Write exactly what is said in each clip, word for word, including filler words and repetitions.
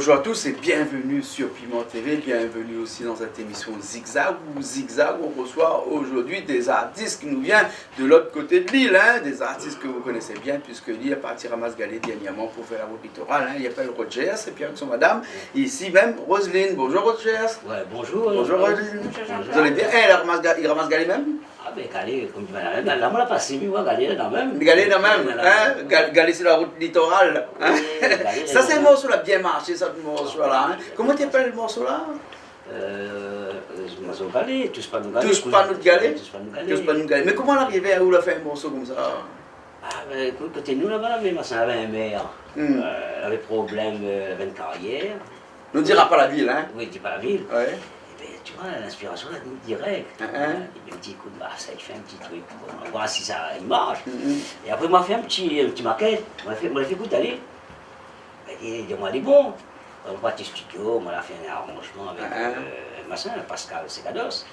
Bonjour à tous et bienvenue sur Piment T V, bienvenue aussi dans cette émission Zigzag, où Zigzag, on reçoit aujourd'hui des artistes qui nous viennent de l'autre côté de l'île, hein, des artistes que vous connaissez bien, puisque li la parti ramas galé dernièrman pou fé la rout litoral, hein. Li apèl Rogers, épi avèk son madam, isi mèm, Roselyne. Bonjour Rogers. Ouais, bonjour. Bonjour Roselyne. Bonjour Jean-Claude. Vous allez bien ? Eh, la ramas ga-, li ramas galé mèm ? Ah ben, galé, konm di, la, la, la, moin la pasé, mi, moin, galé la mèm. Galé la mèm, hein ? Gal-, galé sur la route littorale, hein ? Oui, galé la mèm. Sa sé in morso la bien marshé, sa, morso la, hein ? Koman i apèl morso la ? Euh, euh, morso galé, Toush pa nout galé. Toush pa nout galé ? Toush pa nout galé. Toush pa nout galé. Mé koman la arivé, ou la fé in morso konmsa ? Ah ben, ékout, koté nou laba, lavé, machin, lavé in mèr. Hmm. Euh, lavé problèm, euh, lavé in karyèr. Nou dira pa la vil, hein ? Oui, di pa la vil. Ouais. Eh ben, tu vois, l'inspirasion la vni dirèk. Hein, hein. Li la di, ékout, va, sa, i fé in ti trik. Bon, nou va voir si sa i marsh. Mhm. É apré, moin la fé in ti, in ti makèt. Moin la fé, moin la fé ékout ali. Li la di, moin, lé bon. Moin la parti studio, moin la fé in aranjman avèk, hein, euh, machin, Pascal Segados.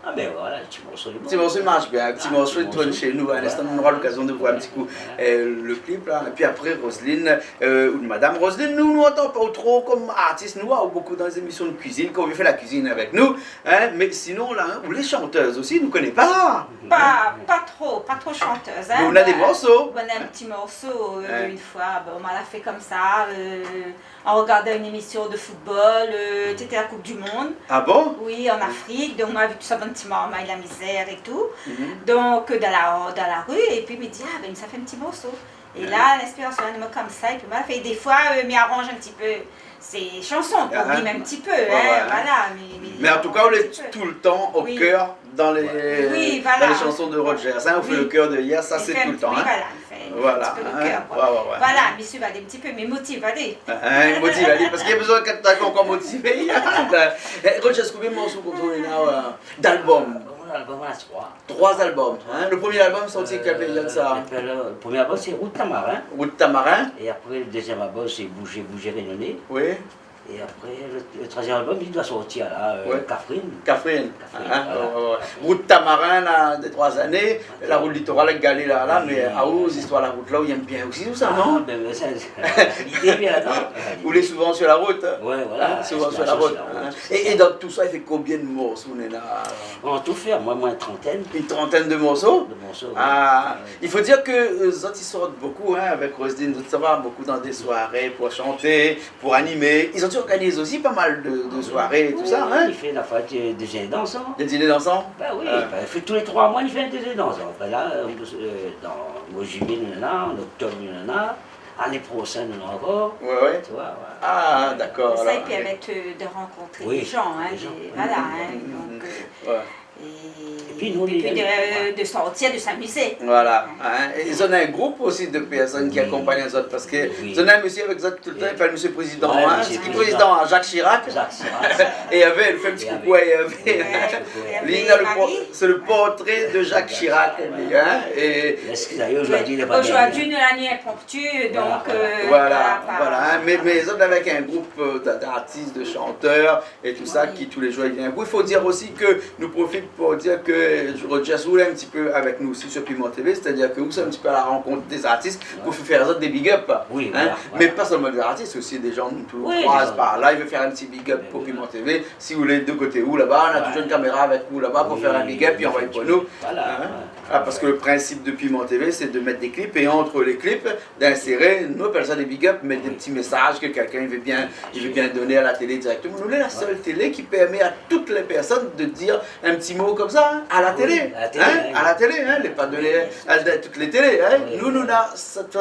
Ah ben voilà, ti morso lé bon. Ti morso i marsh bien, ti morso i tourn shé nou. Ah, ti morso. Voilà. In instan, nou nora lokazion de voir in ti kou, euh, le clip la. Épi apré, Roselyne, euh, ou madam Roselyne, nou, nou antann pa ou tro konm artis, nou, ou bokou dan lé zémision de kuizine, kan ou vien fé la kuizine avèk nou, hein, mé sinon la, hein, ou lé shantèz osi, nou koné pa. Pa, pa tro, pa tro shantèz, hein. Mé ou na dé morso. Bon, in ti morso, euh, ouais, in foi, bon, moin la fé konmsa, euh, an rogardant in émision de football, euh, sété la Coupe du Monde. Ah bon ? Oui, an Afrik. Donk, moin la vi tout sa bann ti marmay la mizèr é tout. Mhm. Donk, euh, dan la, dan la ri, épi mi di, ah, ben, sa fé in ti morso. É la, l'inspirasion la vni konmsa, épi moin la fé, défoi, euh, mi aranj in ti pé sé shanson pou rim in ti pé, hein, voilà, mi, mi aranj in ti pé. Ah, hein. Ouais, ouais. Mé an tou ka, ou lé toultan o kèr dan lé, dan lé shanson de Rogers, hein, ou fé le kèr dèrièr, sa sé toultan, hein. Oui, voilà, mi fé in ti pé le kèr, koi. Voilà, hein. Ouais, ouais, ouais. Voilà, mi suiv ali in ti pé, mi motiv ali. Hein, motiv ali, parske li la bezoin d'ète ankor motivé. Eh, Rogers, konbien morso ou néna, euh, d'albom ? Bon, albom, néna troi. Troi albom, hein. Le promié albom la sorti kèl périod sa ? Euh, le promié albom, sé Rout Tamarin. Rout Tamarin. É apré, le dézièm albom, sé Bouzé, Bouzé, Rényoné. Oui. É apré, le, le troizièm albom, li doi sortir la, euh, Kafrine. Kafrine. Kafrine, voilà. Hein, ouais, ouais, ouais. Rout Tamarin, la, dé troi zané, la rout litoral, galé la, la, mé, ah, ou, zistoir la rout la, ou yèm bien osi, ou sa, non ? Ah, ben, ben, sa, sa, lidé i vien ladan. Ou lé souvan sur la rout, hein ? Ouais, voilà, souvan sur la rout, hein. É, é dan tout sa, i fé konbien de morso ou néna la ? An tou fé, moin, moin, in trantèn. Une trentaine de morceaux ? De morso, oui. Ah, ouais. I fo dir ke, euh, zot i sort bokou, hein, avèk Roselyne, zot i sava bokou dan dé soiré pou shanté, pou animé. Zot i organiz osi pa mal de, de soiré é tout sa, hein ? Ah oui, oui, i fé la fèt, euh, dé ziné dansan. Dé ziné dansan ? Ben oui, ben, i fé tou lé troi moi, i fé in dé ziné dansan. Apré la, euh, dan moi de juiyé, nou néna, an oktob, nou néna, lané proshèn, nou néna ankor. Ouais, ouais. Tu vois, voilà. Ah, d'accord. Sa i pèrmèt, euh, de rankontré dé jan, hein, dé jan. Oui, dé jan. Voilà, hein, donk, euh, ouais. É pi nou, épi de, de sortir, de s'amuser. Voilà, hein. É zot néna in group osi de pèrsone ki akonpagn azot, parske zot néna in mésyé avèk zot toultan, i apèl Mésyé Prézidan, hein. Mésyé Prézidan. Sé ki Prézidan, hein ? Jacques Chirac. Jacques Chirac. É Hervé, fé in ti koukou à Hervé. Ouais, koukou Hervé. Li, li na le por-, sé le portré de Jacques Chirac, li, hein. É zordi, nou la ni inpronptu, donk, euh, voilà, voilà, hein. Mé, mé zot avèk in group, euh, d'a-, d'artis, de shantèr, é tout sa, ki tou lé jour i vien. Oui, i fo dir osi ke nou profit pou dir ke Rogers, ou lé in ti pé avèk nou osi sur Piment T V, sétadir ke ou lé in ti pé à la rencontre des artistes pou fé fé azot dé big up, hein. Oui, voilà, voilà. Mé pa sèlman dé artis, osi dé jan nou kroiz par la, i vé fé in ti big up pou Piment T V. Si ou lé de koté ou laba, nou na toujour in kaméra avèk ou laba pou fé in big up, pi anvoy pou nou. Voilà, ouais. Ah, parske le prinsip de Piment T V, sé de mèt dé klip, é ant lé klip, d'inséré, nou apèl sa dé big up, mé dé ti mésaz ke kèlkin i vé bien, i vé bien doné à la télé dirèkteman. Nou lé la sèl télé ki pèrmèt à tout lé pèrsone de dir in ti mo konmsa, hein, à la télé. Oui, à la télé, hein, oui. À la télé, hein, lé pa doné à, à tout lé télé, hein. Oui, oui. Nou, nou na sèt,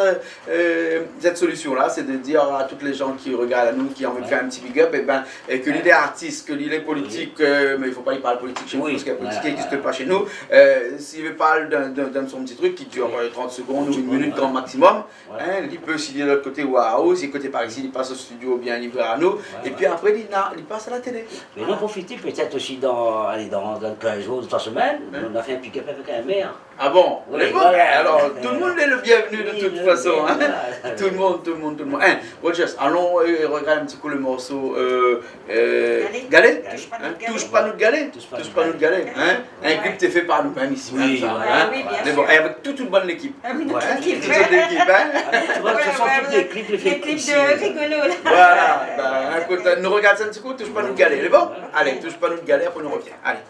euh, sèt solision-la, sé de dir à tout lé jan ki rogard anou, ki anvi fé in ti big up, é ben, é ke li lé artis, ke li lé politik, euh, mé i fo pa li parl politik shé nou, parske la politik i égzis pa shé nou. Euh, si li vé parl d'in, d'in, d'in son ti trik ki dir, euh, trant segonn ou in minit gran maksimom, hein, li pé, si li lé de lot koté, waouh, si koté par isi, li pas o studio, oubien li vien a nou. Épi apré, li na, li pas à la télé. Mé nou profit pétèt osi dan, alé, dan, dan kinz jour, dan troi semèn, Nou la fé in pick-up avèk in mèr. Ah bon ? Oui, voilà. Lé bon, alor, tout le monde est le bienvenu de toute façon, hein. Oui, voilà. Tout le monde, tout le monde, tout le monde. Hein, Rogers, allons, euh, regarder un petit coup le morceau, euh, euh, Galé. Galé. Touche pa nout galé. Hein ? Touche pa nout galé. Touche pa nout galé, hein ? Ouais. Un groupe qui est fait par nous-mêmes ici, hein, ça, hein ? Oui, voilà. Mé bon, é avèk tout, tout bann lékip. Ah oui, tout lékip. Tout bann lékip, hein ? Ah, tu vois, ce sont tous des clips, les clips de rigolo, là. Voilà, ben, écoute, nou regard sa in ti kou, Touche pa nout galé. Lé bon ? Voilà. Allez, Touche pa nout galé, apré nou revien. Allez.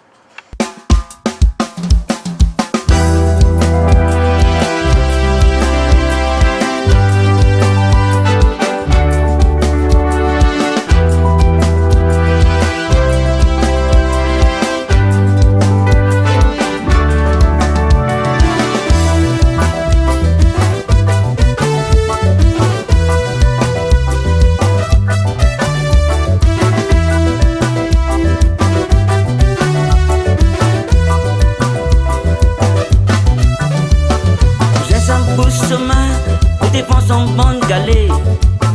Kouzin sa bous somin pou dépann son bann galé.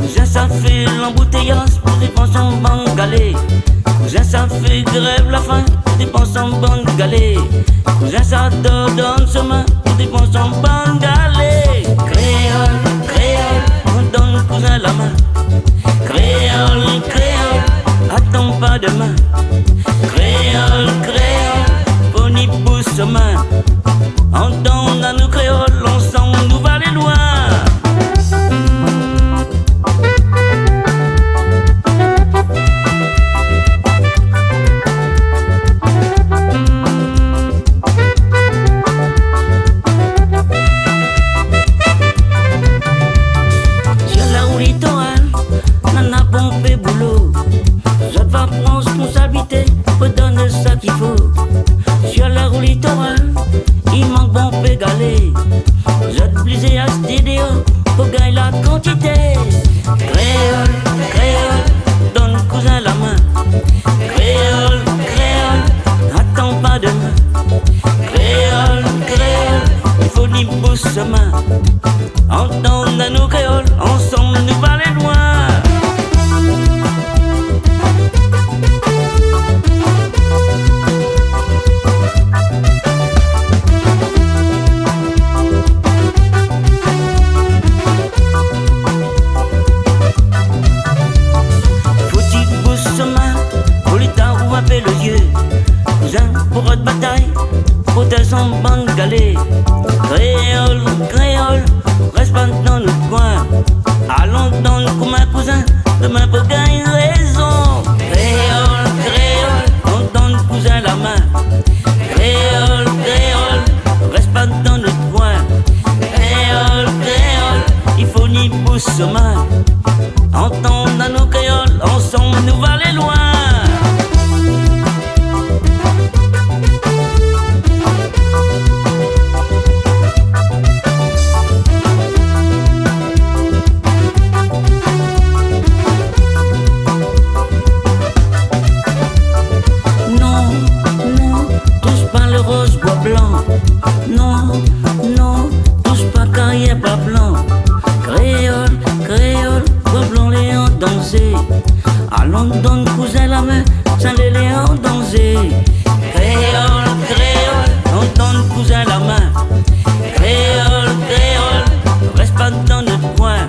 Kouzin sa fé lanboutéyaz pou dépann son bann galé. Kouzin sa fé grèv lafin pou dépann son bann galé. Kouzin sa dor dann somin pou dépann son bann galé. Kréol, kréol, antann kouzin la min. Kréol, kréol, atann pa domin. Kréol, kréol, fo ni bous somin. Antann anou kréol, ansanm nou va alé loin. Sir la rout litoral, nana bonpé boulo. Zot va pran responsabilité pou donn sak i fo. Sir la rout litoral, i mank bonpé galé. Zot blizé ashté déor pou gingn la kantité. Kréol, kréol, donn kouzin la min. Kréol, kréol, atann pa domin. Kréol, kréol, i fo ni bous somin. Antann anou kréol, ansanm nou va alé loin. Fo ti bous somin, pou léta ou apèl Dieu. Kouzin, pou rod batay, protèz son bann galé. Kréol, kréol, rès pa dann nout koin. Alon dann kou min kouzin, domin pou gingn rézon. Kréol, kréol, antann kouzin la min. Kréol, kréol, rès pa dann nout koin. Kréol, kréol, i fo ni bous somin. Antann anou kréol, ansanm nou va alé loin. Non, non, toush pa lo roz boi blan. Non, non, toush pa karyèr boi blan. Kréol, kréol, boi blan lé an danzé. Alon dann kouzin la min, sanlé lé an danzé. Kréol, kréol, antann kouzin la min. Kréol, kréol, rès pa dann nout koin.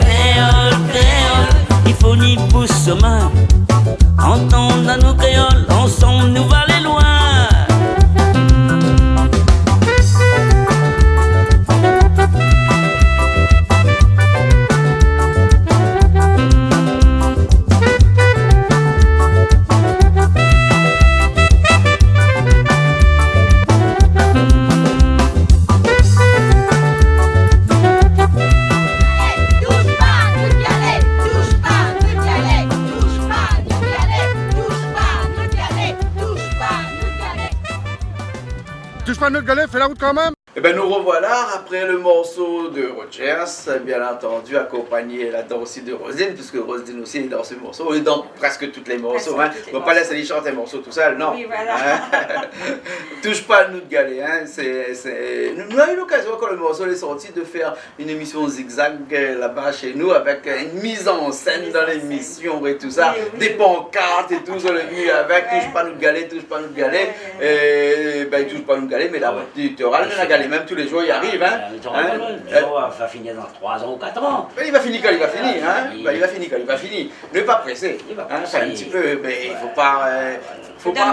Kréol, kréol, i fo ni bous somin. Antann anou kréol, ansanm nou va alé loin. Toush pa nout galé, fé la rout kan mèm. Ében, nou rovoila apré le morso de Rogers, bien antandi, akonpagné ladan osi de Roselyne, puiske Roselyne osi lé dan se morso, lé dan prèsk tout lé morso, in. Prèsk tout lé morso. Fo pa lès ali shant in morso tousèl, non. Oui, voilà. In ? Toush pa nout galé, in. Sé, sé, nou, nou la u lokazion, kan le morso lé sorti, de fèr in émisyon Zigzag, euh, laba shé nou, avèk, euh, in miz an sèn dan lémisyon é tousa, dé pankart é tout, zot lé vni avèk, toush pa nout galé, toush pa nout galé. Wé, wé, wé. É, bin, toush pa nout galé, mé la rout Littoral, nou la galé, mèm tou lé zour i ariv, in. Littoral, in, Littoral, euh, va fini dan troi an ou kat an. Mé li va fini kan li va fini, in. Bin, li va fini kan li va fini. Mé pa présé, in, fé in ti pé, mé i fo pa, euh, fo pa,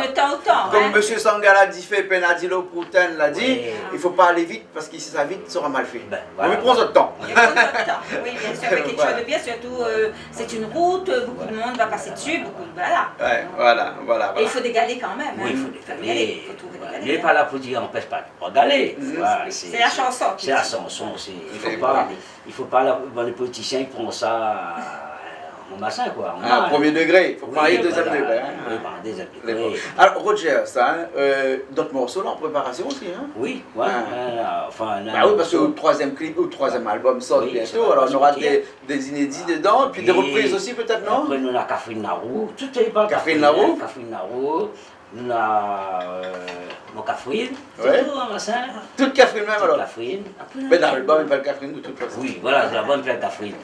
konm mésyé Sangala di, fé pèn a di lo pou tèn la di, i fo pa alé vit, parske si sa vit, sera mal fé. Bin, voilà. Ou pran zot tan. I pran zot tan. Oui, bien sûr, fé kékshoz de bien, sirtou, euh, sé in rout, euh, bonpé de moun va pasé dsi, bonpé, voilà. Wé, voilà, voilà. É i fo dé galé kan mèm, in. Oui, i fo dé galé. I fo trouv dé galé, in. Lé pa la pou dir anpès pa, pa galé. Voilà, sé la shanson ki di. Sé la shanson, sé, i fo pa, i fo pa la, bon, lé politisien i pran sa, euh, an masin, koi, an mal. Promié dégré, i fo pa alé dézyèm dégré, in. Oui, pa dézyèm dégré. Mé bon. Alor, Rogers, in, euh, dot morso la an préparasyon osi, in ? Oui, wé, wé, anfin, la, parske le troizyèm klip, le troizyèm album i sort bientôt, alor nora dé, dé zinédi dedan, épi dé repriz osi pétèt, non ? Apré, nou na Kafrine Larou, tout lé pa Kafrine Larou. Kafrine Larou, nou na, euh, mon Kafrine, sé tou, in, masin. Tout Kafrine mèm, alor ? Tout Kafrine. Apré, mé dan lalbom i apèl Kafrine de tout fason. Oui, voilà, lalbom i apèl Kafrine.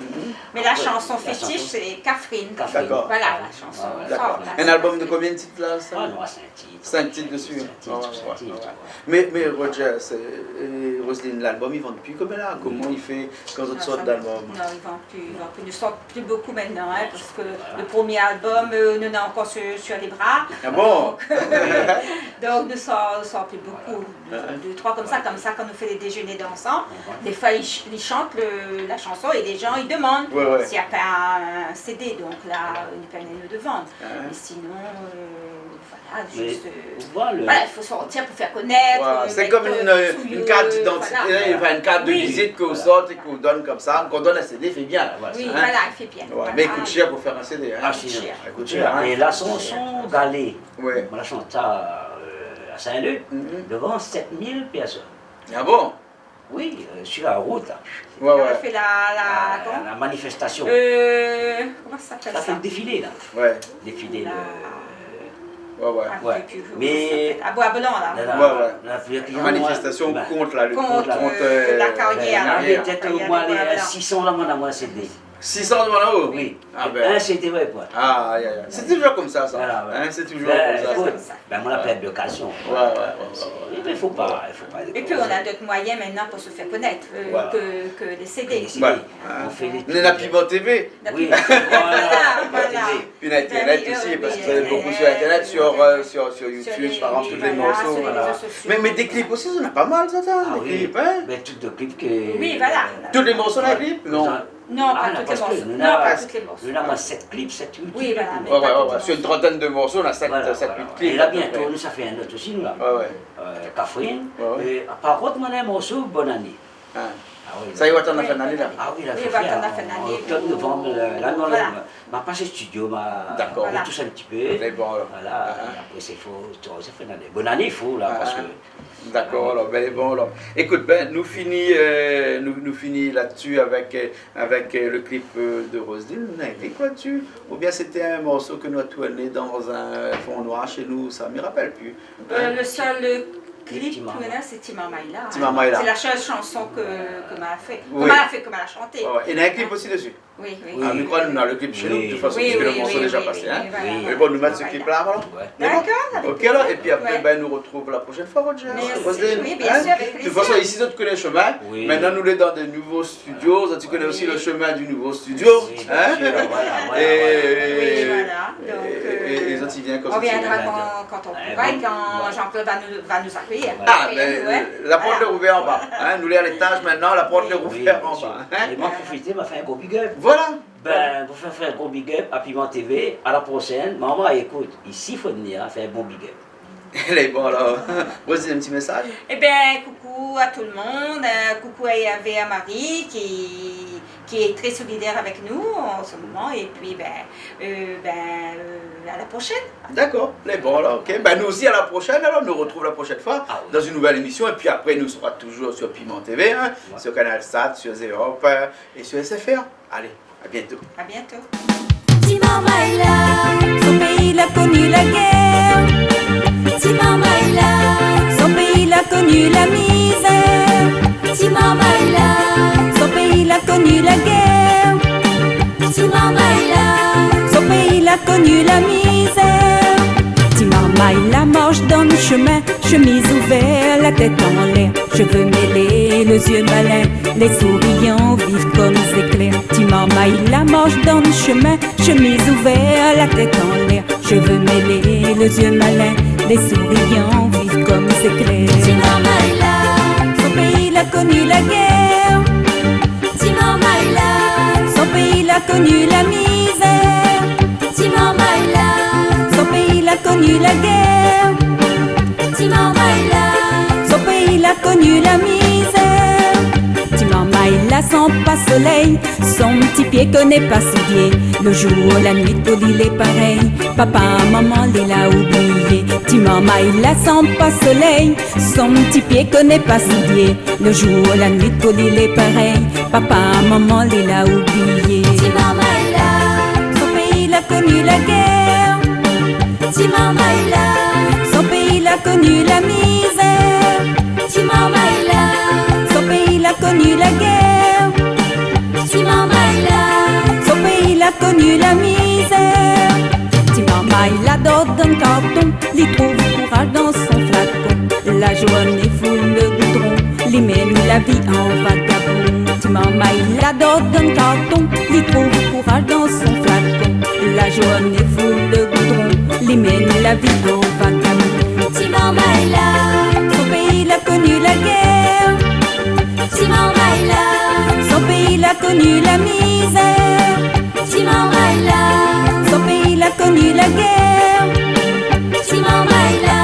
Mé la shanson fétish, sé Kafrine. Kafrine. Dakor. Voilà, la shanson for, la. In albom de konbien de tit la, sa ? Ah non, sink tit. Sink tit dési, in. Sink tit, wé, wé, sink tit, wé. Mé, mé Rogers, sé, euh, Roselyne, lalbom i vann pi koméla ? Koman i fé kan zot i sort lalbom ? Non, i vann pi, i vann pi. Nou sort pi bonpé koméla, in, parske le promié albom, euh, nou néna ankor sur, sur lé bra. Ah bon ? Donk, euh, donk nou sort, nou sort pi bonpé. Dé, troi konmsa, konmsa, kan nou fé lé déjeuner dansant, défoi, li sh-, li shant le, la shanson é lé jan i demann si na pa in CD, donk la, nou pèrmé anou de vann. Mé sinon, euh, voilà, zis, euh, voilà, i fo sortir pou fé konèt, sé konm in, in kart d'idantité, anfin, in kart de vizit ke ou sort é ke ou donn konmsa, kan ou donn in CD, i fé bien. Oui, voilà, i fé bien. Mé i kout shèr pou fé in CD, in. Ah, i kout shèr. I kout shèr, in. É la shanson Galé, moin la shant sa, euh, à Saint-Leu, devan sèt mil pèrsone. Ah bon ? Oui, euh, sur la route, là. Wé, wé. Nou la fé la, la, koman ? La manifestasyon. Euh, koman sa i apèl sa ? La fé le défilé, la. Wé. Défilé, le, wé, wé. Mé koman sa i apèl ? A Bois Blanc, la. La, la, wé, wé. La manifestasyon kont la, kont, euh, la karièr, la karièr. Pétèt, euh, moin, lé six cents la, moin, moin, sé dé six cents dola ? Oui. Ah bin. In CD, wé, koi. Ah, ay, ay, ay. Sé touzour konmsa, sa. Voilà, wé. In, sé touzour konmsa, sa. Bin, ékout, bin, moin la pèrd lokazion. Wé, wé, wé, wé. Mé i fo pa, i fo pa. Épi, nou na d'ot moiyin mintnan pou se fèr konèt, euh, ke, ke lé CD. Ke lé CD. Wé. Nou fé lé... Nou na Piment TV. Oui. Voilà, voilà. Piment TV. Épi na Internet osi, parske zot lé bonpé sur Internet, sur, euh, sur, sur YouTube, par égzanp, tout lé morso, voilà. Mé, mé dé klip osi, zot na pa mal, sa, sa, dé klip, in ? Ah oui. Bin, tout lé klip ke... Oui, voilà. Tout lé morso, na klip ? Non. Non, pa tout lé morso. Ah non, parske nou na, nou na sèt klip, sèt, uit klip. Oui, voilà. Wé, wé, wé. Sur in trantèn de morso, nou na sèt, sèt, uit klip, a pé pré. Voilà, voilà. É la, bientôt, nou sa fé in ot osi, nou, la. Wé, wé. Euh, Kafrine. Wé, wé. É, par kont, moin néna in morso, Bonne Année. Ah. Ah oui, sa, i va atann la fin d'ané, la. Ah oui, la, i fo fé an oktob, novanm, la, la, non, la, ma, ma pas studio, ma, ma retoush in ti pé. Dakor. Mé bon, alor. Voilà, é apré, sé fo, sa fé in ané. Bonne Année, i fo, la, parske Dakor, alor, bin, bon, alor. Ékout, bin, nou fini, euh, nou, nou fini la-dsi avèk, euh, avèk, euh, le klip, euh, de Roselyne. Nou la in klip la-dsi ? Oubien sété in morso ke nou la tourné dan in fon noir shé nou, sa, mi rapèl pi. Euh, le sèl klip ke nou néna, sé Ti Marmay la, in. Ti Marmay la. Sé la sèl shanson ke, ke ma la fé. Oui. Ke ma la fé, ke ma la shanté. Wé, wé. É néna in klip osi dési. Oui, oui. Ah, mi kroi nou na le klip shé nou, de tout fason, piske le morso lé déza pasé, in. Oui, oui, oui. Mé bon, nou mèt se klip la, alor. Wé. Dakor, avèk plézir. OK, alor, épi apré, bin, nou retrouv la proshèn foi, Rogers. Mèrsi. Roselyne, in ? Oui, bien sûr, avec plaisir. De tout fason, isi, zot i koné le shomin. Oui. Mintnan, nou lé dan de nouvo studio, zot i koné osi le shomin du nouvo studio, in ? Oui, bien sûr, voilà, voilà, voilà. Oui, voilà. Donk, é, é, euh, é zot i vien kan zot i vé. On viendra quand, quand on pourra, é kan Jean-Claude va nous, va nous accueillir. Voilà. Ah, mé, euh, la port lé ouvèr anba, in, nou lé a létaz mintnan, la port lé ouvèr anba, in. Oui, oui, bien sûr. É moin, profité, ma fé in gro big up. Voilà. Bin, pou fé, fé in gro big up à Piment TV, à la proshèn. Momon, ékout, isi, fo vnir, in, fé in bon big up. Lé bon, alor. Voilà. Rose, in ti mésaz ? Eh ben, coucou à tout le monde, euh, coucou à Hervé, à Marie, qui, qui est très solidaire avec nous en ce moment. Et puis, ben, euh, ben, euh, à la prochaine. D'accord, lé bon, alor, ok. Ben, nou osi, à la prochaine, alor, nou retrouv la prochaine fois dans une nouvelle émission. Et puis après, nou sera toujours sur Piment TV, hein, sur Canal Sat, sur Europe un et sur S F R. Allez, à bientôt. À bientôt. Ti marmay la, son péi la koni la guèr. Ti marmay la, son péi la koni la mizèr. Ti marmay la, son péi la koni la guèr. Ti marmay la, son péi la koni la mizèr. Ti marmay la marsh dan shemin, shemiz ouvèr, la tèt anlèr, shové mélé, lé zié malin, lé souriyan, viv konm zéklèr. Ti marmay la marsh dan shemin, shemiz ouvèr, la tèt anlèr, shové mélé, lé zié malin, lé souriyan, viv konm zéklèr. Ti marmay la, son péi la koni la guèr. Ti marmay la, son péi la koni la mizèr. Ti marmay la, son péi la koni la guèr. Ti marmay la, son péi la koni la mizèr. Ti marmay la san pa solèy, son ti pié koné pa soulié. Lo zour, la nuit, pou li lé parèy, papa, momon, li la oublié. Ti marmay la san pa solèy, son ti pié koné pa soulié. Lo zour, la nuit, pou li lé parèy, papa, momon, li la oublié. Ti marmay la, son péi la koni la guèr. Ti marmay la, son péi la koni la mizèr. Ti marmay la, son péi la koni la guèr. Ti marmay la, son péi la koni la mizèr. Ti marmay la dor dan karton, li trouv kouraz dan son flakon. La zourné foul lo goudron, li mèn la vi an vagabon. Ti marmay la dor dan karton, li trouv kouraz dan son flakon. La zourné foul lo goudron, li mèn la vi an vagabon. Ti marmay la, son péi la koni la guèr. Ti marmay la, son péi la koni la mizèr. Ti marmay la, son péi la koni la guèr. Ti marmay la,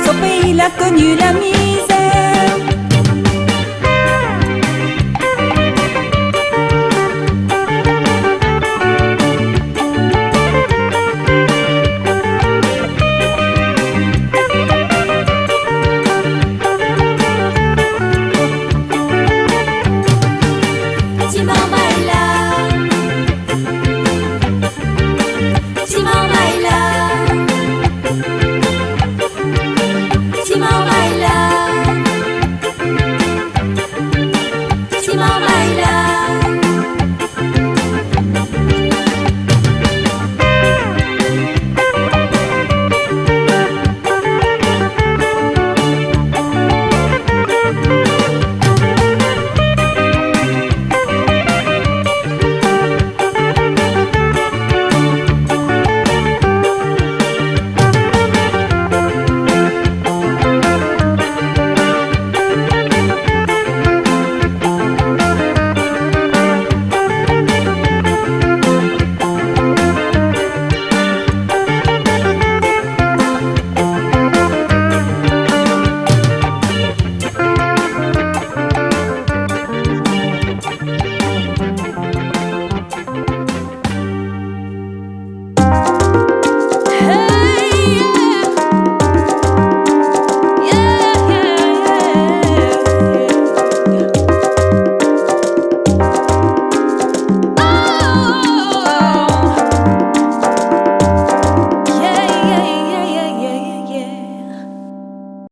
son péi la koni la mizèr.